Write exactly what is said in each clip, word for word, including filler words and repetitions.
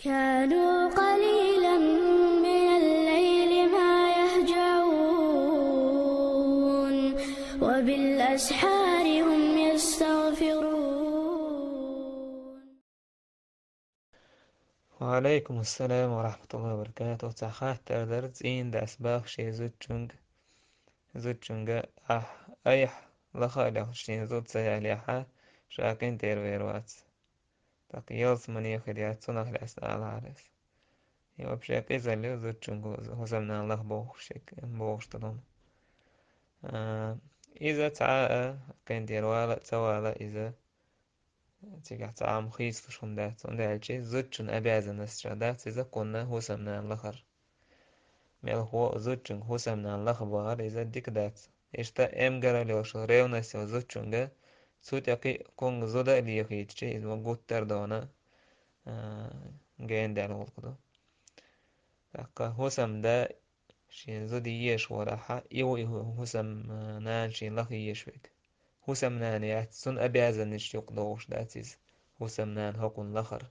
كانوا قليلا من الليل ما يهجعون، وبالأسحار هم يستغفرون. وعليكم السلام ورحمة الله وبركاته. Цхьа хаттар дар, цӀийнан дас бахаш зудчуьнга, зудчуьнга ахь, айхьа лаха а лехаш шен зуда ца яьлча, ша къинтӀера вер вац. ТӀаккха ялсамане хир яц, цунах лаьцна алахьара из. И вообще къизалла ю зудчуьнга хӀусамнана лаха бохуш, бохуш ду хӀума. А, иза цхьа а къинтӀера вала а, ца вала а иза, цигахь цхьа а хӀума хийцалуш хӀума дац, хӀунда аьлча зудчун обязанностех дац иза кхунна хӀусамнана лахар. Мелхо а зудчуьнга хӀусамнана лаха бахар иза дика дац. Иштта эмгара лелаш, ревность йолу зудчуьнга цу тӀе кхин а кхунга зуда а лехийтича, иза ма гуттар а дона, а, гена даьлла гӀуллакх ду. ТӀаккха хӀусамда шен зуда езаш варахь, и ву и хӀу-, хӀусамнана шен лаха езаш верг. ХӀусамнана яц, цунна обязанностех юкъадогӀуш дац иза, хӀусамнана хӀокхунна лахар.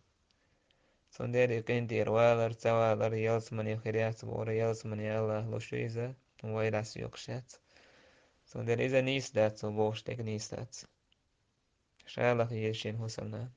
Цундела и къинтӀера валар, ца валар ялсамане хир яц бохура, ялсамане АллахӀ луш ю иза, вай дӀасаоькхуш яц. Цундела иза нийса дац, цо бохуш дерг нийса дац. Ша лаха еза шен хӀусамнана.